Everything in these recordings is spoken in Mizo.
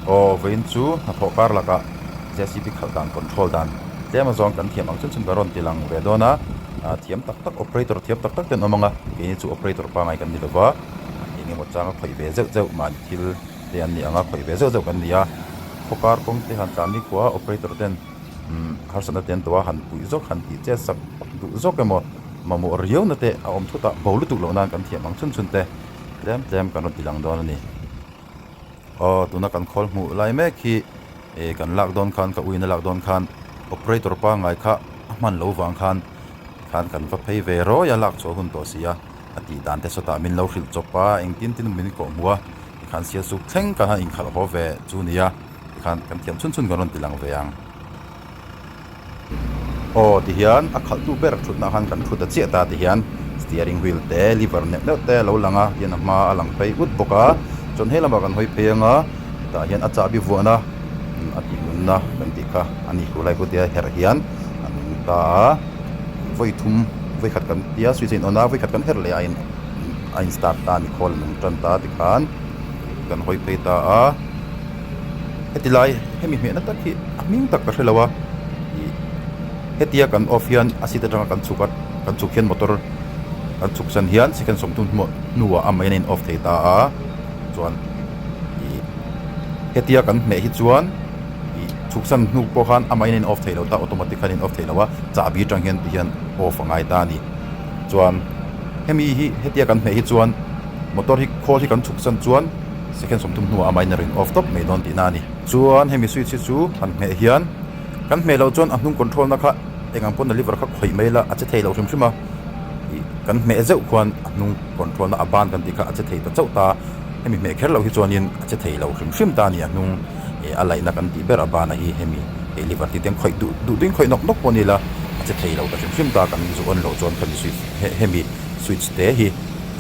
Aw vawiin chu hnathawh kar lakah JCB khalh dan control dan tlem azawng kan thiam ang chun chun ka rawn ti lang ve dawn a, thiam tak tak operator thiam tak tak te an awm ang a, keini chu operator pangngai kan ni lova, eng emaw changa khawih ve zeuh zeuh mahni thil te an ni ang a, khawih ve zeuh zeuh kan ni a, khaw kar kawng te han tlan nikhua operator ten harsatna te an tawh a, han puih zawk han tih chet sak duh zawk emaw mamawh riau na te a awm thut a, bo lutuk loh nan kan thiam ang chun chun te tlem tlem kan rawn ti lang dawn a ni. Aw tuna kan khawl hmuh lai mek hi eh kan lak dawn khan ka uina lak dawn khan operator pangngai kha a hman lo vang khan khan kan va phei ve rawi a lak chhuah hun tawh si a a tih dan te sawtah min lo hrilh chawp a engtin tin min kawh hmuh a tikhan sialsuk thleng kan han inkhalh haw ve chu nia tikhan kan thiam chhun chhun kan rawn ti lang ve ang. Aw ti hian a khalhtu ber thutna khan kan thu ta chiah ta ti hian steering wheel te lever neuh neuh te a lo lang a tihian a hma a lang phei ut bawk a chuan he lamah kan hawi phei anga tah hian a chahbi vuahna a tih nunna kan tih kha a ni tur lai khu tia herh hian a nung ta a vawi thum vawi khat kan tia switch a in on a vawi khat kan herh leh a in a in start ta a ni khawl a nung tan ta tikhan kan hawi phei ta a. Heti lai hemi hmehna tak hi a hming tak ka hre lo a ih hetia kan off hian a seat atanga kan chhuk a kan chhuk hian motor kan chhuk san hian second sawmthum hnuah hnuah a main a in off thei ta a chuan ih hetia kan hmeh hi chuan ih chhuk san hnu pawh khan a main a in off thei lo ta automatic khan a in off thei lo a chahbi atang hian ti hian off a ngai ta a ni chuan hemi hi hetia kan hmeh hi chuan motor hi khawl hi kan chhuk san chuan. Second 30 hnuah amahin a ring off tawp mai dawn tihna a ni. Chuan hemi switch hi chu han hmeh hian kan hmeh loh chuan a hnung control na kha eng ang pawn a lever kha khawih mai la a che thei lo hrim hrim a. Ih kan hmeh zeuh khuan a hnung control na a ban kan tih kha a che thei ta chauh ta. Hemi hmeh kher loh hi chuanin a che thei lo hrim hrim ta a ni a hnung ih a laihna kan tih ber a ban a hi hemi ih lever tih te khawih duh duh duhin khawih nawk nawk pawh ni la a che thei lo ta hrim hrim ta kan zu on loh chuan khami switch hemi switch te hi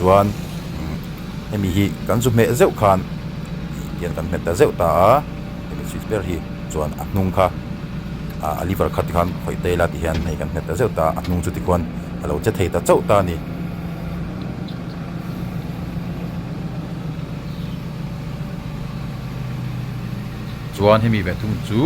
chuan. Hemi hi kan zu hmeh zeuh khan tihian kan hmet ta zeuh ta a, hemi switch ber hi chuan a hnung kha ah a lever kha tikhan khawih ta ila tihian hei kan hmet ta zeuh ta a, a hnung chu tikhuan a lo che thei ta chauh ta a ni. Chuan hemi ve thung chu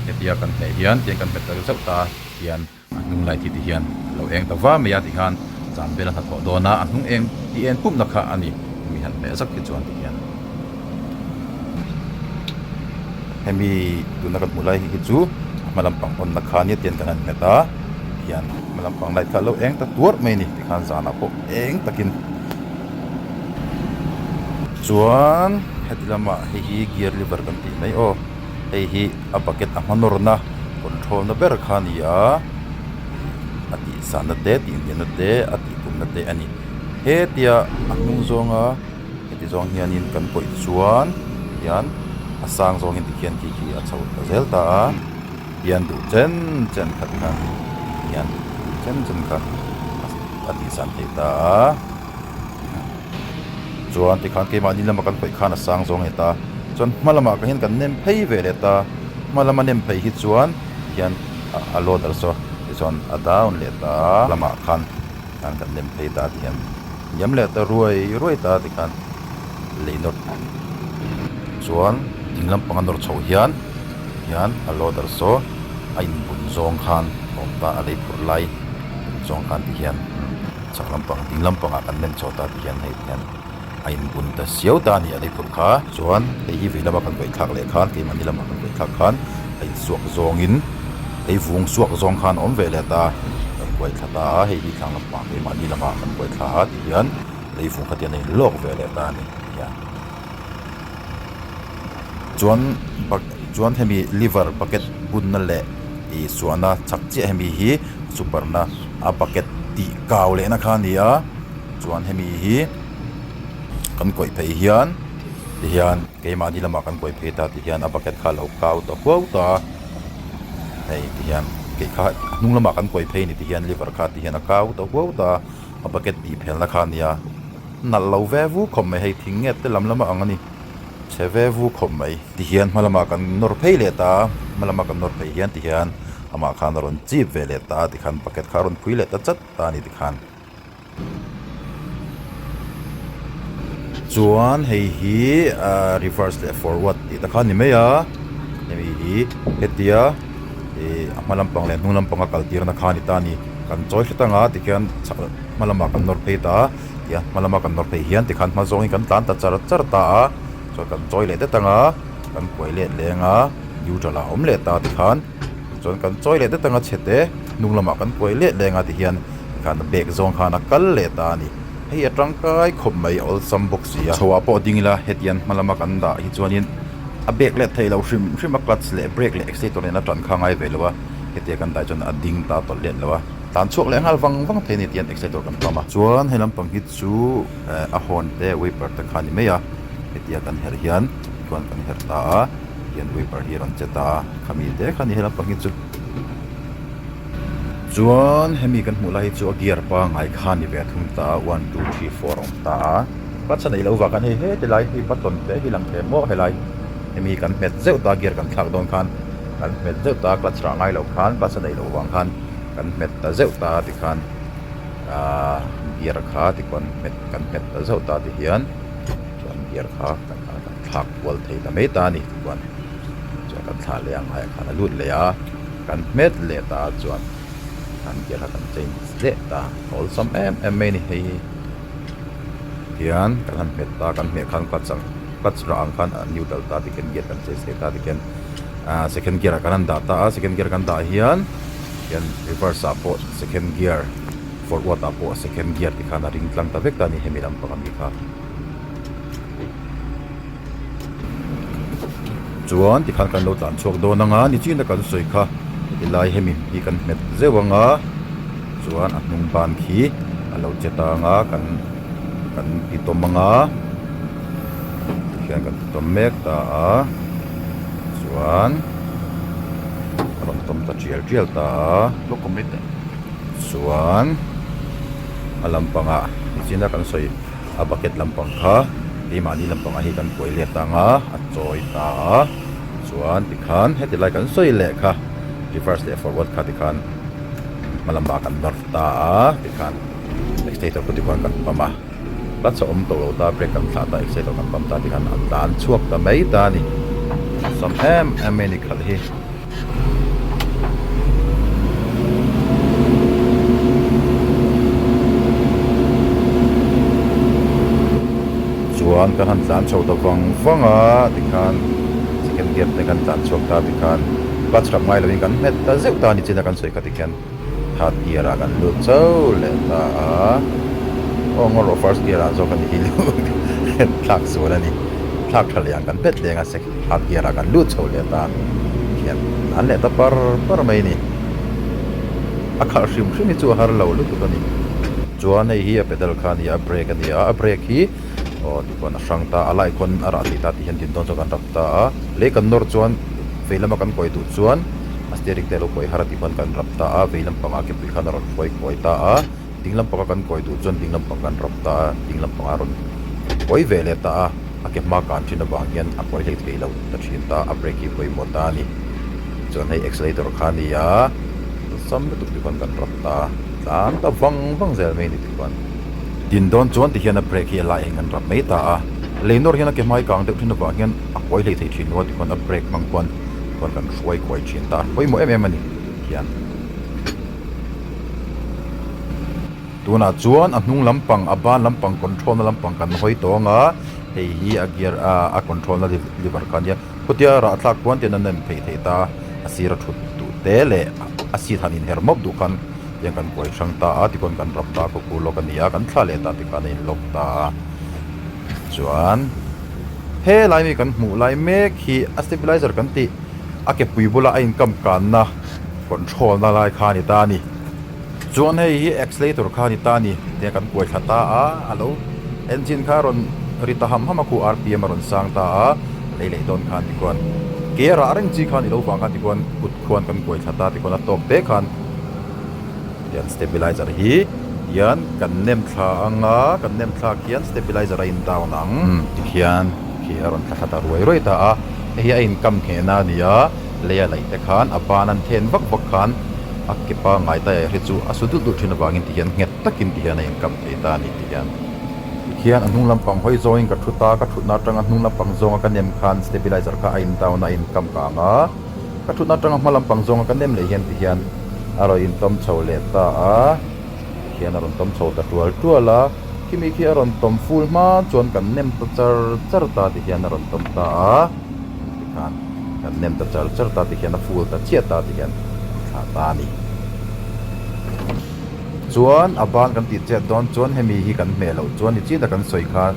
hetia kan hmeh hian tihian kan hmet ta zeuh ta tihian. A hnung lai ti ti hian a lo eng ta va mai a ti khan zan bel a hnathawh dawn a, a hnung eng ti en pumna kha a ni hemi han hmeh zak hi chuan ti hian hemi tuna kan hmuh lai hi chu a hma lampang hawnna kha nia tian kan han hmet a hian hma lampang light kha a lo eng ta tuarh mai a ni tikhan zanah pawh eng takin chuan heti lamah hei hi gear lever kan tih mai aw. Hei hi a bucket a hmanawrna control na ber kha a ni a, a tih sanna te tih hniamna te a tih pumna te a ni. Hetia a hnung zawnga heti zawng hianin kan pawih chuan hian a sang zawngin tikhian khi khi a chho ta zel ta a, hian duh chen chen kha tikhan hian duh chen chen kha a tih san thei ta a. Chuan tikhan keimahni lama kan khawih khan a sang zawng a ni ta. Chuan hma lamah ka hian kan nem phei ve leh ta. Hma lama nem phei hi chuan tihian a loader saw tichuan a down leh ta. Lamah khan khan kan nem phei ta tihian hniam leh ta ruai ruai ta tikhan lei nawr chuan ding lampang a nawr chhoh hian hian a loader saw a inbun zawng khan a awm ta a lei phurh lai bun zawng khan tihian. Chhak lampang ding lampangah kan nem chho ta tih hian hei hian a inbun ta siau ta a ni a lei phurh kha. Chuan hei hi vei lama kan vei thlak leh khan keimahni lama kan vei thlak khan a insuak zawngin hei vung suak zawng khan a awm ve leh ta kan kuai thla ta a hei hi thlang lampang keimahni lamah kan kuai thla a tih hian lei vung kha tian a inlawk ve leh ta a ni tih hian. Chuan bak chuan hemi liver bucket bunna leh ih suahna chak chiah hemi hi super na a bucket tih kau lehna kha a ni a chuan hemi hi kan kawih phei hian tihian keimahni lamah kan kawih phei ta tihian a bucket kha a lo kau ta huau ta a hei tihian keih kha a hnung lamah kan kawih phei a ni tihian liver kha tihian a kau ta huau ta a a bucket tih phelna kha a ni a. Nalh lo ve vu khawp mai hei thing nge te lam lam a ang a ni chhe ve vu khawp mai tihian hma lamah kan nawr phei leh ta a hma lama kan nawr phei hian tihian amah khan a rawn chip ve leh ta a tikhan bucket kha a rawn phui leh ta chat ta a ni tikhan. Chuan hei hi ahh reverse leh forward tih te kha a ni mai a hemi hi hetia ih a hma lampang leh hnung lampang a kal tirna kha a ni ta a ni kan chawi hret anga tikhian chhak hma lamah kan nawr phei ta a tia hma lama kan nawr phei hian tikhan hma zawngin kan tlan ta char char ta a chuan kan chawi leh det anga kan kuai let leng a neutral ah a awm leh ta tikhan chuan kan chawi leh det anga chhe te hnung lamah kan kuai let leng a tihian tikhan a bag zawng khan a kal leh ta a ni. Hei a tangkai khawp mai a awlsam bawk si a. Chho ah pawh ding ila hetiang hma lama kan dah hi chuanin a bag let theih loh hrim hrim a clutch leh brake leh accelerator nen a tan kha ngai ve lo a, hetia kan dah chuan a ding ta tawlh let lo a, tlan chhuak leh nghal vang vang thei a ni tihian accelerator kan pump a. Chuan he lampang hi chu a horn te wiper te kha a ni mai a, hetia kan herh hian chuan kan herh ta a, tihian wiper hi a rawn che ta a, khami te kha a ni he lampang hi chu. Chuan hemi kan hmuh lai hi chu a gear pangai kha ni ve thung ta a, one two three four a awm ta a, clutch a neih loh vang khan hei heti lai hi button te hi lang thei maw helai hemi kan hmet zeuh ta gear kan thlak dawn khan kan hmet zeuh ta clutch rah ngai loh khan clutch a neih loh vang khan kan hmet ta zeuh ta tikhan ahh gear kha tikhuan hmet kan hmet ta zeuh ta ti hian chuan gear kha kan thlak kual thei ta mai ta a ni tikhuan chuan kan thlah leh ang aiah khan a lut leh a. Kan hmet leh ta a chuan kan gear kha kan change leh ta a awlsam em em mai a ni hei hi tihian kan han hmet ta kan hmeh khan clutch ang clutch rah ang khan a neutral ta tikhian gear kan change thei ta tikhian ah second gear ah kan han dah ta a second gear kan dah hian hian reverse ah pawh second gear forward ah pawh second gear tikhan a ring tlang ta vek ta a ni hemi lampang ami kha. Chuan tikhan kan lo tlan chhuak dawn anga nichin a kan sawi kha tilai hemi hi kan hmet zeuh anga chuan a hnung ban khi a lo che ta anga kan kan ti tawm anga tikhian kan ti tawm mek ta a chuan a rawn tawm ta tial tial ta a chuan a lampangah nichin a kan sawi. A bucket lampang kha keimahni lampangah hi kan kuai let ang a, a chawi ta a, chuan tikhan heti lai kan sawi leh kha reverse leh forward kha tikhan hma lamah kan nawr ta a, tikhan accelerator pawh tikhuan kan pump a, clutch a awm tawh lo ta brake kan thlah ta accelerator kan pump ta tikhan a tlan chhuak ta mai ta a ni, sam em em mai a ni khalh hi. Chuan kan han tlan chho ta vang vang a tikhan second gear te kan tlan chhuak ta tikhan clutch ram ngai lovin kan hmet ta zeuh ta a ni chin a kan sawi kha tikhian third gear ah kan lut chho leh ta a aw ngaw rawh first gear ah zawk a ni hi thlak sual a ni thlak tha leh ang kan hmet leng a third gear ah kan lut chho leh ta khian an leh ta par par mai a ni a khalh hrim hrim hi chu a har lo lutuk a ni chuan hei hi a pedal kha a ni a a brake a ni a a brake hi aw tikhuan a hrang ta a lai khawn a rah thei ta tih hian din dawn chuan kan rap ta a lei kan nawr chuan vei lama kan kawi duh chuan a steering te a lo kawi har a tih khuan kan rap ta a vei lampangah ke pui khan a rawn hruai kawi ta a ding lampanga kan kawi duh chuan ding lampang kan rap ta a ding lampangah a rawn kawi ve leh ta a a ke hma kan thin avang hian a kawi hlei thei lo ta thin ta a brake hi pawimawh ta a ni chuan hei accelerator kha a ni a awlsam lutuk ti khuan kan rap ta a tlan ta vang vang zel mai a ni tikhuan din dawn chuan tihian a brake hi a laiah hian kan rap mai ta a lei nawr hian a ke hmai kang deuh thin avang hian a kawi hlei thei thin lo a tikhuan a brake hmang khuan chuan kan hruai kuai thin ta pawimawh em em a ni hian tunah chuan a hnung lampang a ban lampang control na lampang kan hawi tawng a hei hi a gear ah a control na lever kha a nia khutia rah thlak khuan ten a nem theih theih ta a sir a thut duh te leh a seat han inher mawp duh khan tiang kan kuai hrang ta a tikhawn kan rap ta a khawphu lawk a ni a kan thlah leh ta tikhan a in lock ta a chuan. He lai mi kan hmuh lai mek hi a stabilizer kan tih a ke pui bula a inkam kanna control na lai kha a ni ta a ni. Chuan hei hi accelerator kha a ni ta a ni tia kan kuai thla ta a, a lo engine kha a rawn ri ta ham ham a khu rpm a rawn sang ta a, lei leh dawn khan tikhuan ke a rah reng chi kha a ni lo vang khan tikhuan kut khuan kan kuai thla ta tikhuan a tawk te khan. Hian stabilizer hi hian kan nem thla anga kan nem thlak hian stabilizer a in down ang tikhian khi a rawn thla thla ta ruai ruai ta a hei hi a in kam nghehna a ni a lei a laih te khan a ban an then vak vak khan a ke pangngai ta hi chu a su dulh dulh thin avangin tihian nghet takin tihian a in kam thei ta a ni tihian. Khian a hnung lampang hawi zawngin ka thu ta, ka thutna atanga hnung lampang zawnga ka nem khan stabilizer kha a in down a, a in kam kang a. Ka thutna atanga hma lampang zawnga ka nem leh hian tihian a rawn intawm chho leh ta a, tihian a rawn tawm chho ta tual tual a, khimi khi a rawn tawm full hma chuan kan nem ta char char ta tihian a rawn tawm ta a, tikhan kan nem ta char char ta tihian a full ta chiah ta tihian kan thlah ta a ni. Chuan a ban kan tih chet dawn chuan hemi hi kan hmeh loh chuan ni chin a kan sawi khan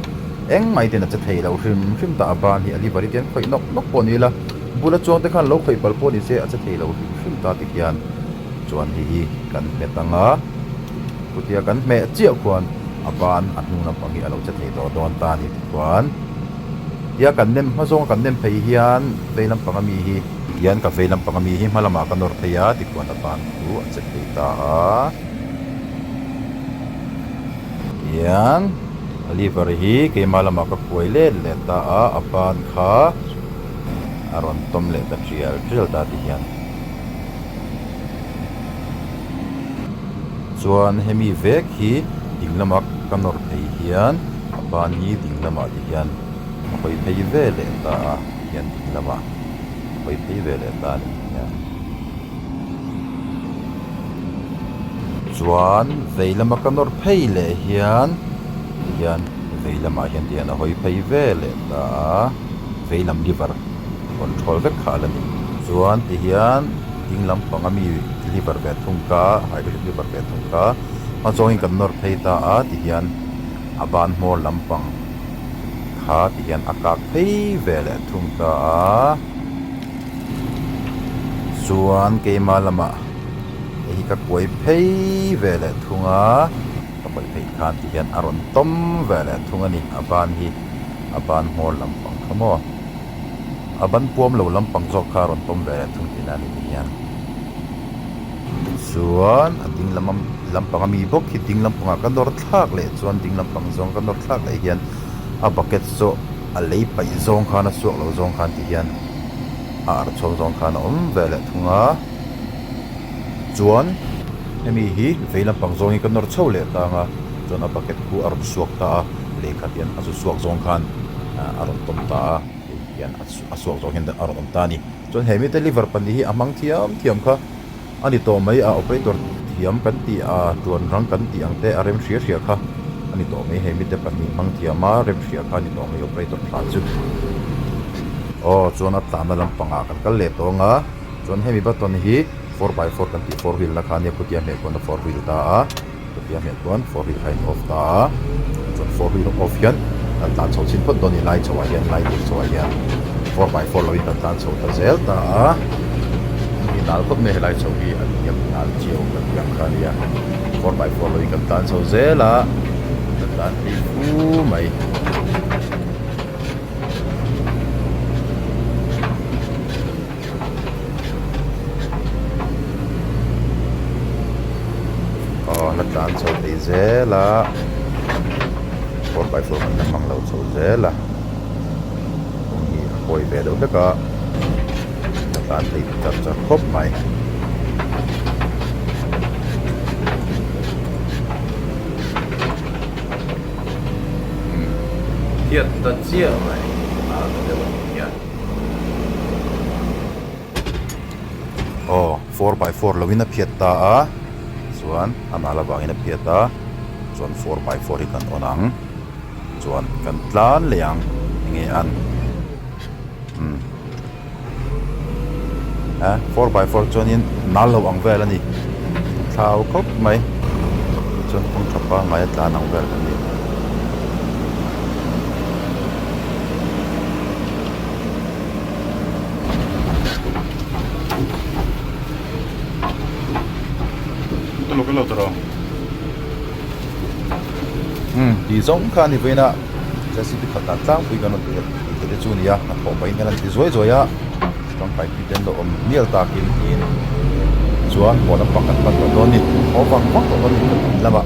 engmah ten a che thei loh hrim hrim ta a ban hi a liver hi tian khawih nawk nawk pawh ni ila bula chuang te khan lo khawih palh pawh ni se a che thei lo hrim hrim ta tikhian chuan hei hi kan hmet ang a chutia kan hmeh chiah khuan a ban a hnung lampang hi a lo che thei tawh dawn ta a ni tikhuan tia kan nem hma zawnga kan nem phei hian vei lampang ami hi Tihian ka vei lampang ami hi hma lamah ka nawr thei a, tikhuan a ban chu a che thei ta a. Tihian a lever hi keimah lamah ka kuai let leh ta a, a ban kha a rawn tawm leh ta tial tial ta tihian. Chuan hemi vek hi ding lama ka nawr phei hian a ban hi ding lamah tihian a hawi phei ve leh ta a. Hian ding lamah hawi phei ve leh ta a ni hian. Chuan vei lama ka nawr phei leh hian tihian vei lamah hian tihian a hawi phei ve leh ta a, vei lam liver control vek kha a la ni. Chuan tihian ding lampang ami liver ve thung kha hydraulic liver ve thung kha hma zawngin kan nawr phei ta a tihian a ban hmawr lampang. Kha ti hian a kak phei ve leh thung ta a, chuan keimah lamah hei hi ka kuai phei ve leh thung a, ka kuai phei khan ti hian a rawn tawm ve leh thung a ni, a ban hi a ban hmawr lampang kha maw a ban puam lo lampang zawk kha a rawn tawm ve leh thung tihna a ni ti hian. Chuan a ding lam lampang ami bawk hi ding lampangah ka nawr thlak leh chuan ding lampang zawng ka nawr thlak leh hian a bucket saw a lei paih zawng khan a suak lo zawng khan ti hian a arh chhawng zawng khan a awm ve leh thung a. Chuan hemi hi vei lampang zawng hi ka nawr chho leh tang a chuan a bucket khu a rawn suak ta a lei khat hian a zu suak zawng khan a rawn tawm ta a hei hian a suak zawng hian a rawn awm ta a ni. Chuan he mite liver pahnih hi a hmang thiam thiam kha a ni tawh mai a, operator thiam kan tih a, tuan rang kan tih ang te a rem hria hria kha a ni tawh mai he mite pahnih hmang thiam a rem hria kha a ni tawh mai operator tha chu. Aw chuan a tlanna lampangah kan kal leh tawh ang a, chuan hemi button hi 4x4 kan tih four wheel na kha ania khutia hmeh khuan a four wheel ta a. Chutia hmel chuan four wheel kha in off ta a, chuan four wheel off hian kan tlan chho chhin phawt dawn a ni lai chho ah hian lai tir chho ah hian 4x4 lo in kan tlan chho ta zel ta a, i nal khawp mai helai chho hi a hniam nal chiau kan tih ang kha a nia 4x4 lo in kan tlan chho zel a kan tlan phei fu mai. Aw la tlan chho thei zel a 4x4 kan la hmang lo chho zel a kawng hi a kawi ve deuh hlek a la tlan thei char char khawp mai. Phiat ta chiah mai a ta deuh a nih hian. Aw 4x4 lovin a phiat ta a chuan a nal avangin a phiat a chuan 4x4 hi kan on ang chuan kan tlan leh ang enge an umm a 4x4 chuanin nal lo ang vel a ni thlau khawp mai chuan kawng tha pangngai a tlan ang vel kan ni. Umm tih zawng kha a ni vawiin a JCB khat dan tlangpui kan rawn tih tih te chu a ni a hnathawh pahin kan han ti zuai zuai a tangkai pui te an lo awm mial takin tiin chuan haw lampang kan pan tawh dawn a ni haw vang vang tawh dawn a ni kan in lamah.